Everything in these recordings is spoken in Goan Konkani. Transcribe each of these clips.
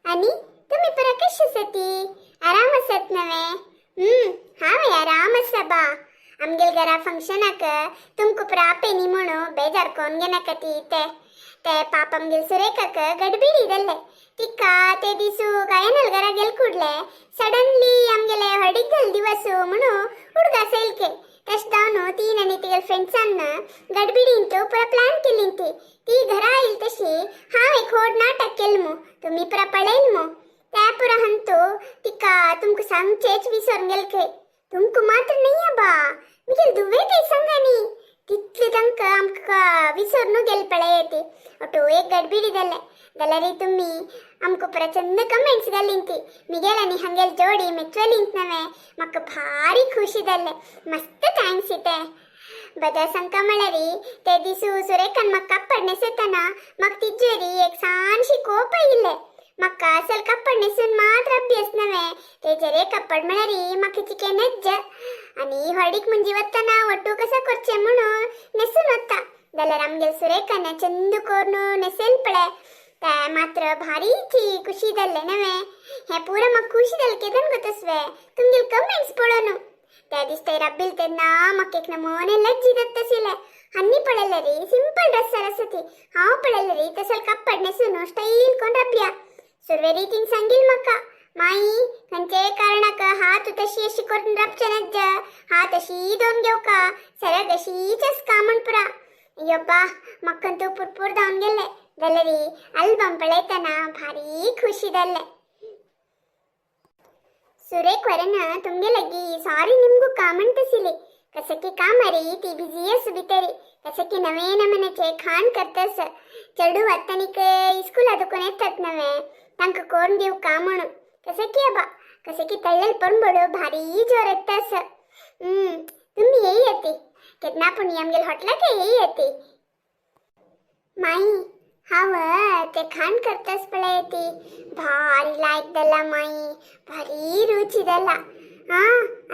आनी तुमी पुरा कशी आसाती? आराम आसात नवे? हांव आराम आसा बा. आमगेल घरा फंक्शनाक तुमकां पुरा आपयनी म्हणून बेजार कोन घेनाका. ती ते ते पाप आमगेल सुरेखाक गडबिडी जाल्ले. तिका ते दिसू गायनल घरा गेल ಕೂಡ್ಲೆ सडनली आमगेले हळदीक दिवस म्हणून ಹುಡುಗ ಸೈಲ್ಕೆ. तश जावन ती आनी तिगेले फ्रेंड्सान गडबिडींत पुरा प्लॅन केली. ती ती घरा येईल तशी हांव एक व्हड नाटक केल मू, तुमी पुरा पळयल मू. त्या पुरा हंतू तिका तुमकां सांगचेच विसरून गेल खंय. तुमकां मात्र न्हय बा, मिगेल दुवे ते सांगानी तितले तांकां आमकां विसरून गेल पळय. ती ಒಟ್ಟು एक गडबिडी जाले. जाल्यार तुमी आमकां प्रचंड कमेंट्स घालीन ती मिगेल आनी हंगेल जोडी मेचवलींत नवे, म्हाका भारी खुशी जाले. मस्त thanks इते बदा सांगका. म्हळ्यार ते दिसू सुरेखान म्हाका कापड न्हेसयतना म्हाका तिजेरी एक सानशी कोप आयिल्ले. म्हाका असल कापड न्हेसून मात्र अभ्यास नवे, तेजेर कापड म्हळ्यार म्हाका चिके नज्ज. आनी हळदीक मुंजी वतना ಒಟ್ಟು कसा करचें म्हणून न्हेसून वता, जाल्यार आमगेल सुरेखान चंद करून न्हेसेल पळय, ते मात्र भारीची खुशी जाल्ले नवे. हे पुरा म्हाका खुशी जालें केदन गोतसवे तुमगेल कमेंट्स पळोवन. त्या दीस ते रब्बील तेन्ना म्हाका एक नमूने लज्जी दत्तसिले. हन्नी पळयले री सिंपल ड्रेस आसती, हांव पळयले री तसल कप्पड न्हेसून स्टैल कोण रब्या. सुरवेरी तीन सांगील म्हाका, माई, खंयचे कारणाक हात तशी अशी करून रबचे नज्ज, हात अशी दोन घेवका सरग अशीच आसका म्हण पुरा. अय्योब्बा, म्हाका पुरपूर जावन गेले. जाल्यार अल्बम पळयतना भारी खुशी जाल्ले. सुरेख वरन तुमगे लगी ಸಾರಿ ನಿಮ್ಗೂ ಕಾಮಂಟ್ ಸಿಲಿ. कसकी कामारी ती बिझी आसू भितरी. कसकी नवे नमनाचे खाण करतस. चेडू आत्तानीक इस्कूला दुकून येतात नवे, तांकां कोरून दिवका म्हणून. कसकी अबा, कसकी तळ्ळेल परंबळ भारी जोर येतास. तुम्ही येई येते केन्ना पूण आमगेल हॉटलाक येई येते. माई, हांव ते खाण करतस पळय ती भारी लायक जाला माई, भारी रुची जाला. हा,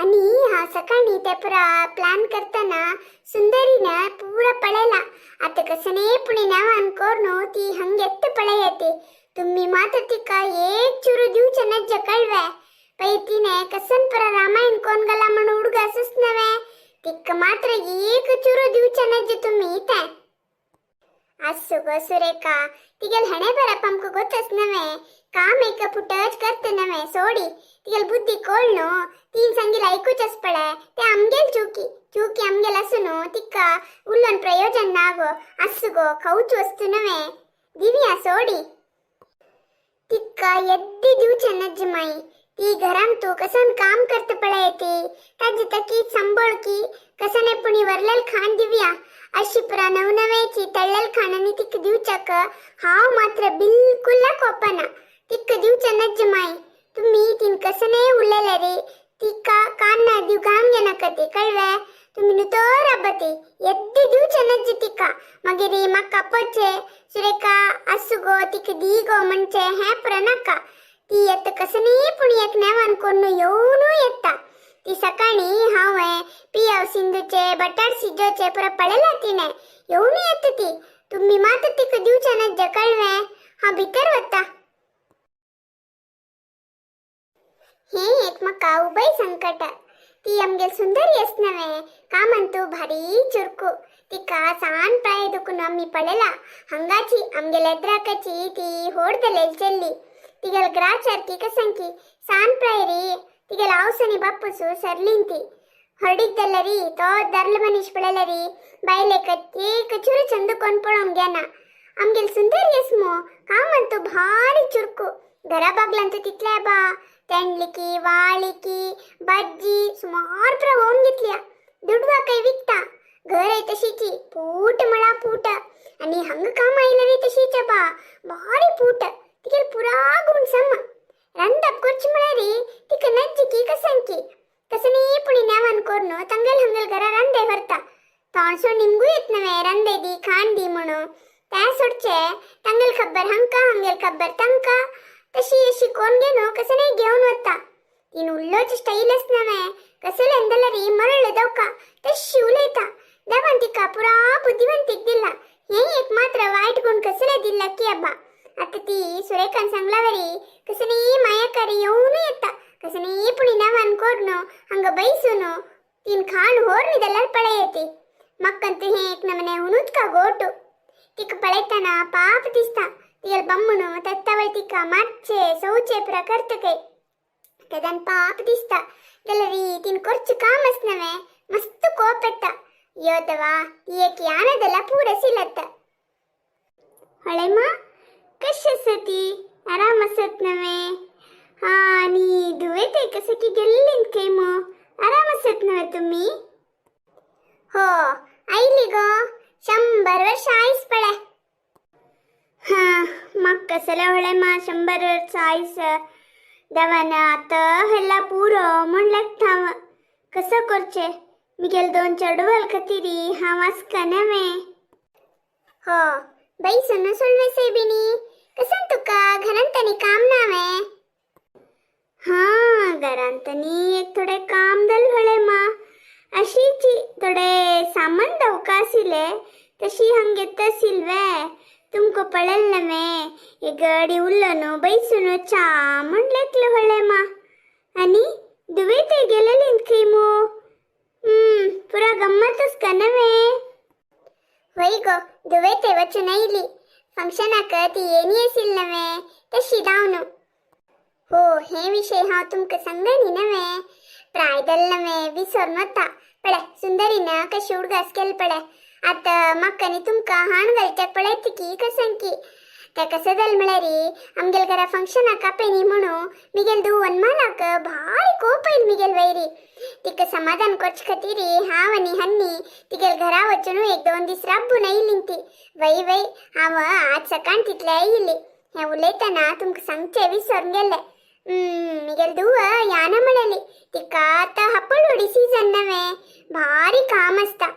आणि हांव सकाळी ते पुरा प्लॅन करतना सुंदरीन पुरा पळयला. आता कसने पुणे नावान करून ती हंग एत्त पळयते. तुम्ही मात्र तिका एक चुरू दिवचे नज्ज, कळवे? पै तिने कसन पुरा रामायण कोण गला म्हणून हुडगा असच नव्हे. तिका मात्र एक चुरू दिवचे नज्ज तुम्ही इथे. असो गो सुरेखा, तिगेल हणे बरप आमकां गोतच नव्हे. काम एक फुटच करत नव्हे. सोडी, तिगेल बुद्धी कोळनु तीन सांगील ऐकूचच पळय. ते आमगेल चुकी चुकी आमगेल आसून तिका उल्लोन प्रयोजन ना गो. असो गो, खाऊच वस्तू नव्हे, दिव्या सोडी. तिका एद्दी दिवचे नज्ज माई. ती घरान तू कसन काम करत पळय ती, ताजी तकी सांबोळकी कसने पुणी वरलेल खाण दिव्या. अशी पुरा नवनवेची तळ्ळेल खाणांनी तिक दिवच्याक हांव मात्र बिलकुल कोपना. तिक दिवचे नज्ज माई. तुम्ही तीन कसने उरलेले रे, तिका कान्ना दिव घाम घेनाका ती, कळवे? तुम्ही नुतो राबती एद्दी दिवचे नज्ज तिका. मागीर म्हाका पचे सुरेखा असु गो, तिका दी गो म्हणचे हें पुरा नाका. ती येत कसनी पूण एक नेवान कोन्न येवनू येता. ती सकाळी हांवें पियाव सिंधूचे बटाट शिजोचे पुरा पळयला, तिने येवनू येता ती. तुम्ही मात्र तिका दिवचे नज्ज, कळवे? हांव भितर वता. हे एक म्हाका उबय संकट. ती आमगेल सुंदरी आस नवे, कामंतू भारी चुरकू. तिका सान प्राय दुखून आमी पळयला. हंगाची आमगेल एद्राकाची ती होडदलेल चेल्ली. तिगेल ग्राचारकी कसंकी सान प्रायरी तिगेल आवसनी बापूसु सरलिंती. हळदीक जाल्यारी तो दारलो मनीस पळयल्यारी बायलेक एक चुरू चंद कोण पळोवंक घेना. आमगेल सुंदरी आस मो, कामंतू भारी चुरकू. घरा बागलांतू तितले बा तेंडलिकी वाळिकी भाजी सुमार पुरा व्होवन घेतल्या. दुडवा काय विकता. घर आहे तशीची पूट मळा पूट. आणि हंग काम आयलेली तशीच बा, भारी पूट. तिगेल पुरा गुण सम. रांदप करची म्हळ्यार तिका नज्जिकी कसंकी कसनी पुणी नेवान कोरून ತಂಗಲ್ हंगल घरा रांदे व्हरता. तोणसो निमगू येत नवे रांदे दी खाण दी म्हणून. त्या सोडचे तांगेल खबर हंका, हंगेल खबर तांका, तशी अशी कोण घेनो कसं घेऊन वता. तीन उल्लोच स्टाईलच नवे. कसले अंदलरी मरळ दवका तशी उलयता. देवान तिका पुरा बुद्धिवंतीक दिला. हे एक मात्र वाईट गुण कसले दिला की अब्बा. आता ती सुरेखान सांगलावरी कसने माया करी येवन येता कसने पुणी नवान कोरनो हंग बैसून तीन खाण होर जाल्यार पळयती. मक्कंतू हे एक नमने उनुत्का गोटू तिका पळयतना पाप दिसता. तिगेल बम्मणू तत्तवळ तिका मारचे सौचे पुरा करतकय तेदान पाप दिसता. जाल्यार तीन ಕೊರ್ಚು ಕಾಮಸ್ ನವೆ ಮಸ್ತ್ ಕೋಪ ಎತ್ತ ಯೋತವಾ ती एक ಯಾನದಲ್ಲ ಪೂರ ಸಿಲತ್ತ. ಹೊಳೆಮ್ಮ ಕಶ್ ಸತಿ ಆರಾಮ ಸತ್ ನವೆ? ಹಾ ನೀ ದುವೇತೆ ಕಸಕಿ ಗೆಲ್ಲಿಂದ ಕೈಮು ಆರಾಮ ಸತ್ ನವೆ ತುಮ್ಮಿ? हो ಐಲಿಗೋ 100 ವರ್ಷ ಆಯುಸ್ ಪಳೆ. ಹಾ ಮಕ್ಕ ಸಲ ಹೊಳೆಮ್ಮ 100 ವರ್ಷ ಆಯುಸ್ दवान आता हेला पुरो म्हण लागता. कसं करचे मिगेल दोन चेडवाल खातीर हांव आसका नवें. हो बैसून सोडवे सायबिणी कसन तुका घरांतनी काम नावे? हा घरांतनी एक थोडे काम दल होळे मा. अशीची थोडे सामान दवका आशिल्ले तशी हांग घेता आशिल्ले. तुमकां पळयलें नवें एक गडी उरलो न्हू बैसून च्या म्हण लेकले होळे मा. आनी दुवे ते गेलेली खंय मू? पुरा गम्मतच का नवें? वय गो दुवे ते वचून आयली फंक्शनाक. ती येनी आशिल्ली नवें तशी धांवन. हो हे विशय हांव तुमकां सांगनी नवें. प्राय दल नवें विसरून वता. पळे सुंदरीन कशी उडगास केल पळे. आतां म्हाका न्ही तुमकां हाण घालच्याक पळयता की कसंकी ते कसं जालें म्हळ्यार आमगेल घरा फंक्शनाक आपयनी म्हणून मिगेल धुवन मालाक भारी कोप आयली मिगेल वैरी. तिका समाधान करचे खातीर हांव आनी हन्नी तिगेल घरा वचून एक दोन दीस राबून आयली ती. वय वय हांव आज सकाळ तितले आयिल्ली. हें उलयतना तुमकां सांगचें विसरून गेलें. मिगेल धुव याना म्हणली तिका आतां हप्पलवडी सीजन नवें भारी काम आसता.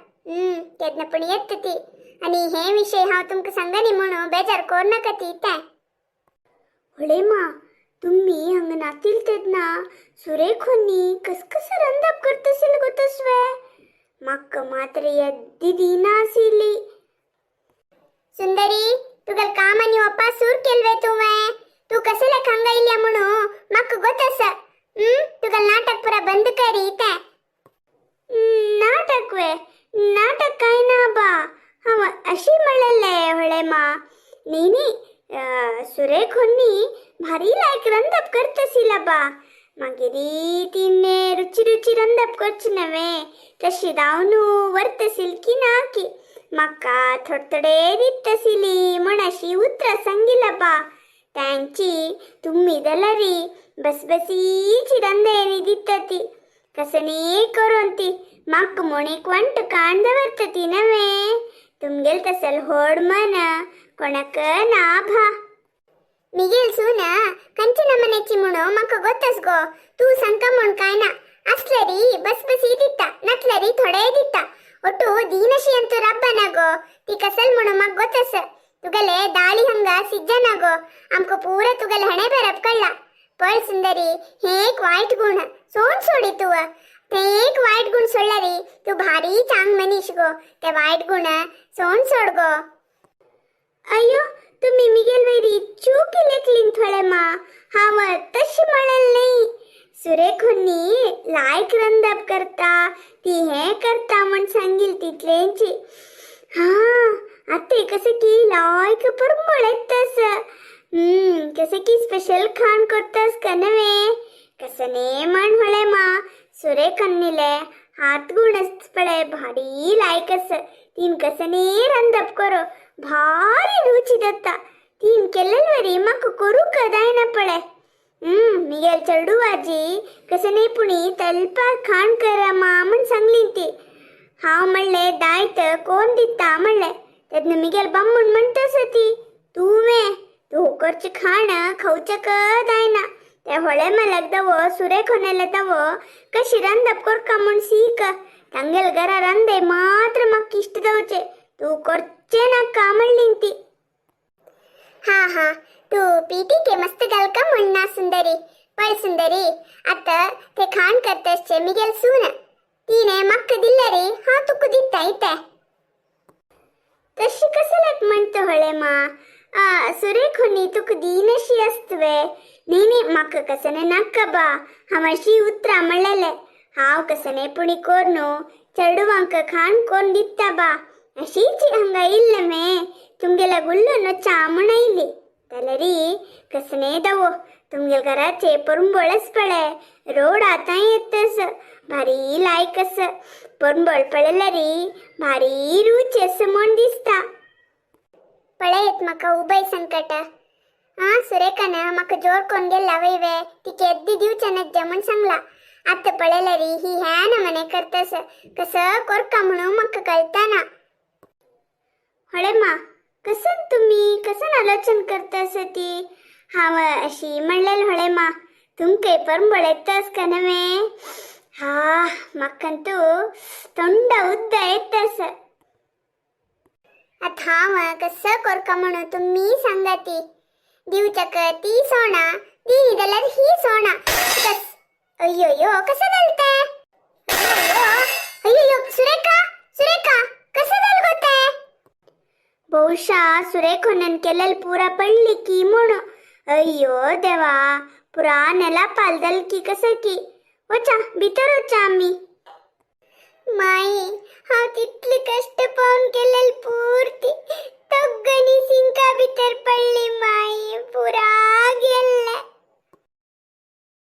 केन्ना पूण येता ती. आनी हे विशय हांव तुमकां सांगनी म्हणून बेजार करूं नाका ती तें. होळेमा तुम्ही हांगा नातील तेन्ना सुरेखोनी कसकस रंदप करतशील गो तसवे. म्हाका मात्र येद्दी दिना आशिल्ली. सुंदरी तुगेल काम आनी वप्पा सूर केलवे तुवें? तूं कसले हांगा येयल्या म्हणून म्हाका गोत आसा. तुगेल नाटक पुरा बंद करी तें. नाटक वे? नाटक काय ना बा. हांव अशी म्हणलेले होळेमा. न्ही न्ही सुरेखोनी भारी लायक रंदप करतशील बा. मागीर तिने रुची रुची रंदप करची नवें तशी धांवन व्हरतशील की ना की म्हाका थोडे थोडे दितशिली म्हण अशी उतरां सांगिल्ला बा तांची. तुमी जाल्यार बसबसीची रंदयनी दिता ती कसनी करून ती म्हाका म्हूण एक वंट काण दवरता ती नवें. तुमगेल तसल होड मन कोणाक ना भा. मिगेल सून कंचन मनेची म्हणून म्हाका गोतस गो. तूं सांगता म्हूण काय ना. असलरी बस बसी दिता नसलरी थोडे दिता ಒಟ್ಟು ದೀನಶಿ ಅಂತೂ ರಬ್ಬನಾಗೋ. ती कसल म्हणून म्हाका गोतस. तुगेले दाळी हंगा सिज्जनागो. आमकां पुरा तुगेले हणे बरप कळ्ळा. पळ सुंदरी हे एक वायट गुण सोड सोडी तूं. ते एक वायट गुण सोडल्यारी तूं भारी चांग मनीस गो. ते वायट गुण सोड सोड गो. अय्यो तुम्ही मिगेल वैरी चूक लेखलीन थोडे मा. हांव तशी म्हणलें न्ही. सुरेखोनी लायक रंदप करता ती हें करता म्हण सांगील तितलेंची. हा आतां कसं की लायक परमळ येतस. कसं की स्पेशल खाण करतस का नवें कसं ने म्हण होळे मा. सुरेखन्नीले हात गुण पळे भारी लायक. तीन कसं ने रंदप करो भारी रुची दत्ता. तीन केल्लेल वरी म्हाका करूंक जायना पळे. मिगेल चेडुवाजी कसं न्ही पुणी तलपा खाण करा मा म्हण सांगली ती. हांव म्हणलें दायत कोण दिता म्हणलें. तेन्ना मिगेल बामण म्हणटास ती तुवें तूं करचें खाण खावचें जायना. ते होळे माल्याक दवो सुरेखोनेले दवो कशी रांदप करका म्हूण सीक. तांगेल घरा रांदे मात्र म्हाका इश्ट जावचें तूं करचें नाका म्हणली ती. हा हा तू पीटी के मस्त घालका म्हणना सुंदरी. पळ सुंदरी आता ते खाण करतसचे मिगेल सून तिने म्हाका दिल्ले रे हांव तुका दिता इते. तशी कसल्याक म्हणटा होळे मा? आ सुरेखोनी तुका दीनशी आसतवे. न्ही न्ही, म्हाका कसने नाका बा. हांव अशी उतरां म्हणलेले. हांव कसने पुणी कोरनू चेडवांक खाण कोन्न दिता बा. अशीच हांगा इल्ले मे तुमगेल्या गुल्लो च्या म्हण आयली. जाल्यारी कसने दवो तुमगेल घराचे पोरंबोळच पळे. रोड आतां येतस भारी लायक आस. पोरंबोळ पळयल्यारी भारी रुच आसा म्हूण दिसता. पळयत म्हाका उबय संकट. आ सुरेखान म्हाका जोर कोण गेला वय ती केद्दी दिवचे नज्जा म्हूण सांगला. आतां पळयल्यारी ही ह्या नमने करतस. कसं कोरका म्हणून म्हाका कळता ना. होळे मा, कसं तुम्ही कसं आलोचन करतास ती. हांव अशी म्हणलेल होळे मा, तुमकां परंबळ येतास का नवे. हा म्हाकांतू तोंड उद्द येतास. आता हांव कसं कोरका म्हणून तुम्ही सांगा. ती दिवच्याक ती सोणा दिली जाल्यार ही सोणा. कस अय्यो, कसं जालें तें? अय्यो अय्यो, सुरेखा सुरेखा, कसं जालें गो तें? ಬಹುಶಃ ಸುರೇಖನನ್ ಕೆಲ್ಲಲ್ ಪೂರ पडली की म्हणून. अय्यो देवा, पुरा नेला पालदल की कसं की. वचा भितर वचा आम्ही. माई, हांव तितले कश्ट पळोवन.